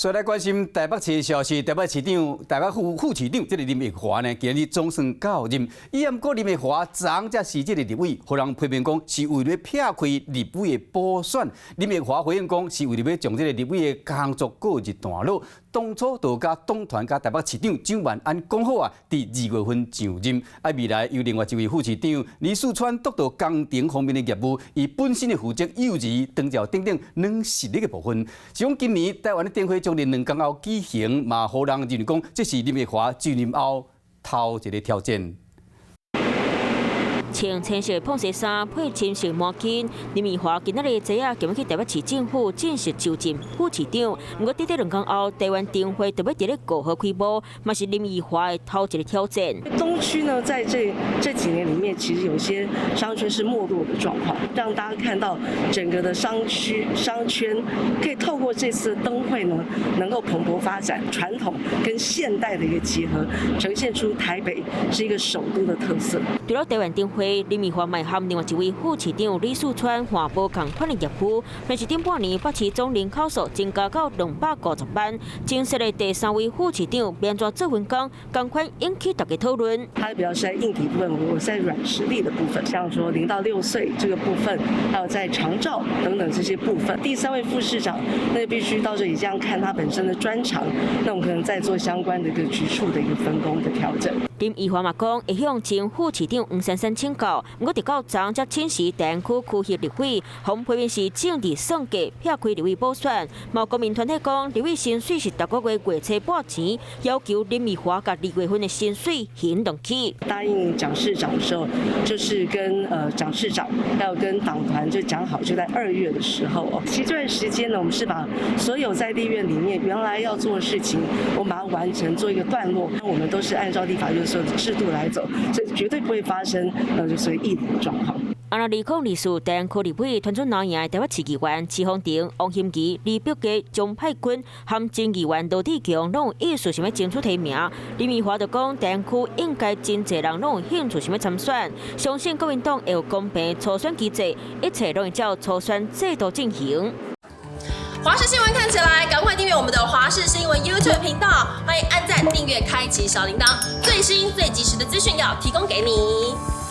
所以來關心台北市的消息，台北市長、台北副副市長這個林奕華呢，今日總算到任。伊毋過林奕華昨才辭這個立委，予人批評講是為了撇開立委的補選。林奕華回應講是為了欲將這個立委的工作告一段落。當初就佮黨團佮台北市長蔣萬安講好啊，佇2月份上任。啊，未來由另外一位副市長李四川督導工程方面的業務，伊本身的負責幼兒、長照等等軟實力的部分。是講今年台灣的燈會將佇2工後舉行，嘛予人認為講這是林奕華就任後頭一個挑戰。穿青色膨紗衫配深色毛巾，林奕華今仔日早仔就欲去台北市政府正式就任副市長。毋過，短短2工後，台灣燈會就欲佇咧5號開幕，嘛是林奕華的頭一個挑戰。東區呢，在這幾年裡面，其實有些商圈是沒落的狀況，讓大家看到整個的商區商圈可以透過這次燈會呢，能夠蓬勃發展，傳統跟現代的一個結合，呈現出台北是一個首都的特色。除了台灣燈會，林奕華嘛和另外一位副市長李四川換無仝款的業務，但是頂半年北市總人口數增加到250萬，增設的第三位副市長欲按怎做分工，仝款引起大家討論。他比較是在硬體部分，我在軟實力的部分，像說0到6歲這個部分，還有在長照等等這些部分。第三位副市長，那必須到這裡這樣看他本身的專長，那我們可能再做相關的一個局處的一個分工的調整。林奕華嘛講，會向前副市長黃珊珊請教，毋過直到昨才請辭大安區區域立委，予批評是政治算計，撇開立委補選。嘛公民團體講，立委薪水是逐個月月初撥錢，要求林奕華共2月份的薪水還轉去。答應蔣市長的時候，就是跟蔣市長，還有跟黨團就講好，就在2月的時候哦。其實這段時間呢，我們是把所有在立院裡面原來要做的事情，我們把它完成，做一個段落。我們都是按照立法院所有的制度來走，所以絕對不會發生就所謂異議的狀況。啊，若2024大安區立委團選贏的台北市議員徐宏庭、王欣怡、李碧杰、鍾沛君和前議員羅智強攏有意思想欲爭取提名。林奕華就講，大安區應該真濟人攏有興趣想欲參選，相信國民黨會有公平初選機制，一切攏會照初選制度進行。華視新聞看起來，趕快訂閱我們的華視新聞 YouTube 頻道，歡迎按讚、訂閱、開啟小鈴鐺，最新最及時的資訊要提供給你。